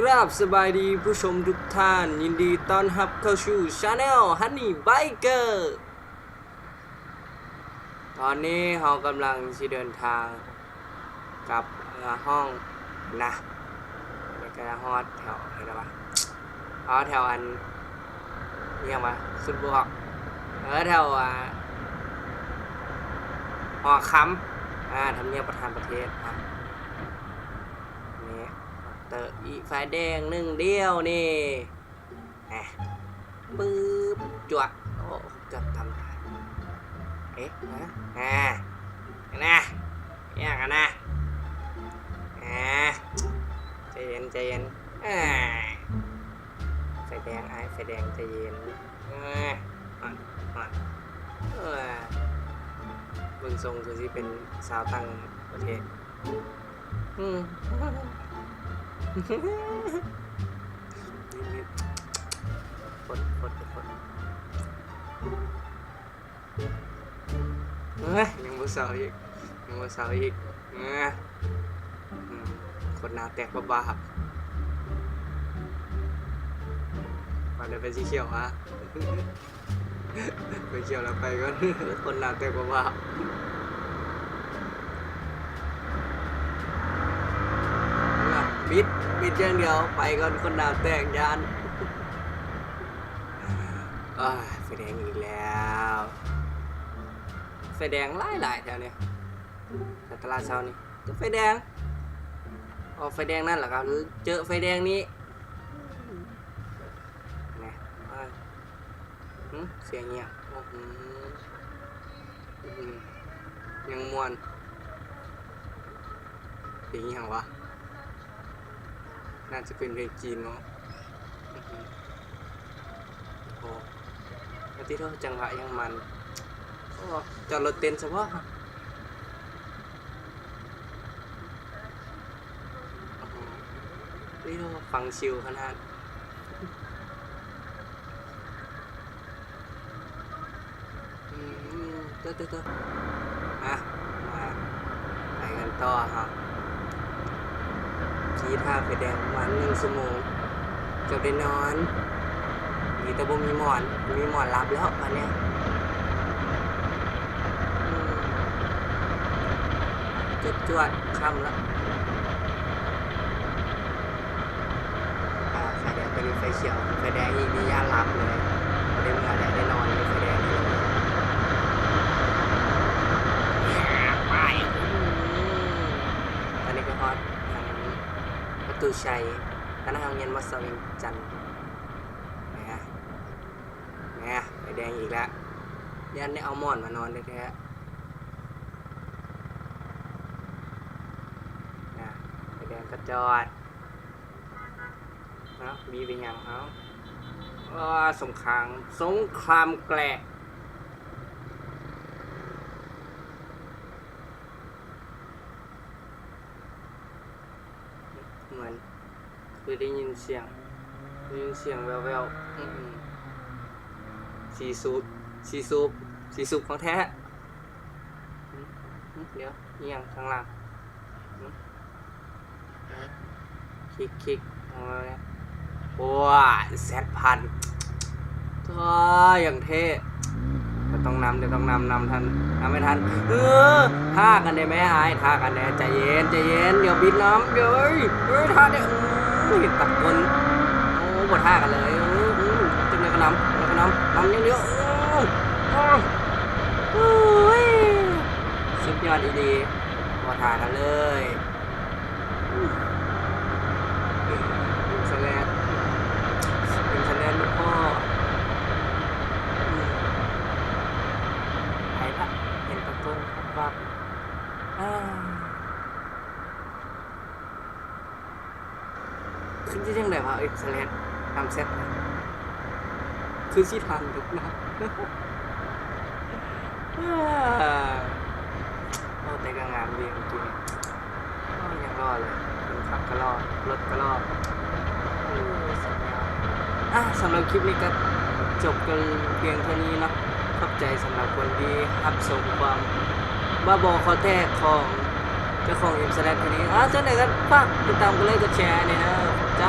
ກາບສະບາຍດີຜູ້ຊົມທຸກທ່ານ, ຍິນດີຕ້ອນຮັບເຂົ້າສູ່ Channel Honey Biker. ຕອນນີ້ເຮົາກຳລັງຊິເດີນທາງກັບ ເອີ ຫ້ອງນະ, ແລ້ວກະຮອດແຖວໃດວະ, ຮອດແຖວອັນ ອີຫຍັງວະ ຄິດບໍ່ອອກ, ເອີ ແຖວ ອ່າ ຫໍຄຳ ອ່າ ທຳນຽບປະທານປະເທດ ອ່າ ນີ້ ດອກເຕີ ອີກໄຟແດງໜຶ່ງດຽວນີ້ ແຮະ ປຶບ ຈວດ ໂອ້ ເກືອບຕຳ ເອະ ນະ ນະ ນະ ອີຫຍັງຫັ້ນນະ ນະ ໃຈເຢັນ ໃຈເຢັນ ອາ ໄຟແດງອ້າຍ ໄຟແດງ ໃຈເຢັນ ອາ ຮອດ ຮອດ ເອີ ເບິ່ງຊົງຄືຊິເປັນຊາວຕ່າງປະເທດ ອືມ ຄົນ ຄົນ ຄົນ ເອີຍ ຍັງບໍ່ເຊົາອີກ ຍັງບໍ່ເຊົາອີກ ເອີຍ ອືມ ຄົນໜ້າແຕກບາບໆ ວ່າແລ້ວໄປສີຂຽວຫວາ ໄປຂຽວແລ້ວໄປກ່ອນ ຄົນໜ້າແຕກບາບໆ ບິດ ບິດຢ່າງດຽວ ໄປກ່ອນ ຄົນໜ້າແຕກ ຢ້ານ ໂອ້ຍ ໄຟແດງອີກແລ້ວ ໄຟແດງຫຼາຍໆ ແຖວນີ້ ແຖວຕະຫຼາດເຊົ້ານີ້ ເຈີໄຟແດງ ອອກໄຟແດງນັ້ນ ແລ້ວກໍເຈີໄຟແດງນີ້ ແນ່ ຫຶ ສຽງອີ່ຫຍັງ? ໂອ້ໂຫ ອື ຍັງມ່ວນ ເພງອີ່ຫຍັງວະ? ໜ້າຈະເປັນເພງຈີນເນາະ ອື ໂອ້ ປາຕິໂທ ຈັງຫວະຍັງມັນ ໂອ້ ຈອດລົດເຕັ້ນຊະບໍ? ໂອ້ໂຫ ເອີຍ ຟັງຊິວຂະໜາດ ອືມ ໂຕໆໆ ມາ ມາ ໄປກັນຕໍ່ເຮົາ ຂີ່ຖ້າໄຟແດງປະມານໜຶ່ງຊົ່ວໂມງ ເກືອບໄດ້ນອນ ດີແຕ່ບໍ່ມີໝອນ ມີໝອນຫຼັບແລ້ວບາດນີ້ ອືມ ຈວດໆ ຄ່ຳລະ ອ່າ ໄຟແດງ ຕອນນີ້ໄຟຂຽວ ໄຟແດງອີກນີ້ຢ້ານຫຼັບເລີຍ ບໍ່ໄດ້ເມືອແລ້ວ ໄດ້ນອນຢູ່ໄຟແດງນີ້ ໄປ ອືມ ຕອນນີ້ກໍຮອດທາງປະຕູໄຊ ຄະນະໂຮງຮຽນ ມສ ວຽງຈັນ ແໝ ແໝ ໄຟແດງອີກແລ້ວ ຢ້ານໄດ້ເອົາໝອນມານອນແທ້ໆ ນະ ໄຟແດງກໍຈອດ ເອົ້າ ບີບໄປຫຍັງ ເອົ້າ ໂອ້ ສົງຄາມ ສົງຄາມແກລະ ເໝືອນຄືໄດ້ຍິນສຽງ ໄດ້ຍິນສຽງແວ່ວໆ ອື ອື ສີສູບ ສີສູບ ສີສູບຂອງແທ້ ອື ອື ດຽວ ອີ່ຫຍັງຂ້າງຫຼັງ ອື ຄລິກໆ ໂອ້ຍ ແຊັດພັນ ໂອ້ຍ ຢ່າງເທ່ ບໍ່ຕ້ອງນຳ ດຽວຕ້ອງນຳ ນຳທັນ ນຳໃຫ້ທັນ ເອີ ທ້າກັນແດ່ແມ້ອ້າຍ ທ້າກັນແດ່ ໃຈເຢັນ ໃຈເຢັນ ດຽວບິດນຳ ດຽວ ເອີຍ ເອີຍ ທ້າແດ່ ໂອ້ຍ ເຫັນຕາກົນ ໂອ້ ບໍ່ທ້າກັນເລີຍ ເອີ ອື ຈັ່ງໃດກໍນຳ ຈັ່ງໃດກໍນຳ ນຳຢ່າງດຽວ ໂອ້ ໂອ້ຍ ສຸດຍອດອີ່ຫຼີ. ບໍ່ຖ້າກັນເລີຍ ອືມ ເປັນສະແລດ ເປັນສະແລດລູກພໍ່ ອືມ ໄປລະ ເຫັນຕາກົນວັບໆ ອາ. ຄືຊິຈັ່ງໃດວະ ເອີຍ ສະແລດ ນຳແຊັດ ຄືຊິທັນທຸກນະ ໂອ້ ແຕ່ກໍງາມດີເມື່ອກີ້ນີ້ ໂອ້ ຍັງຫຼໍ່ເລີຍ ຄົນຂັບກໍຫຼໍ່ ລົດກໍຫຼໍ່ ເອີ ສຸດຍອດ ອາ ສຳລັບຄລິບນີ້ກໍຈົບກັນພຽງເທົ່ານີ້ເນາະ ຂອບໃຈສຳລັບຄົນທີ່ຮັບຊົມຄວາມບ້າບໍຄໍແຕກຂອງ ເຈົ້າຂອງ M Slash ຄົນນີ້. ອ່າ ຈັ່ງໃດກໍຝາກຕິດຕາມກົດໄລກົດແຊແດ່ເດີ. ຂອບໃຈ.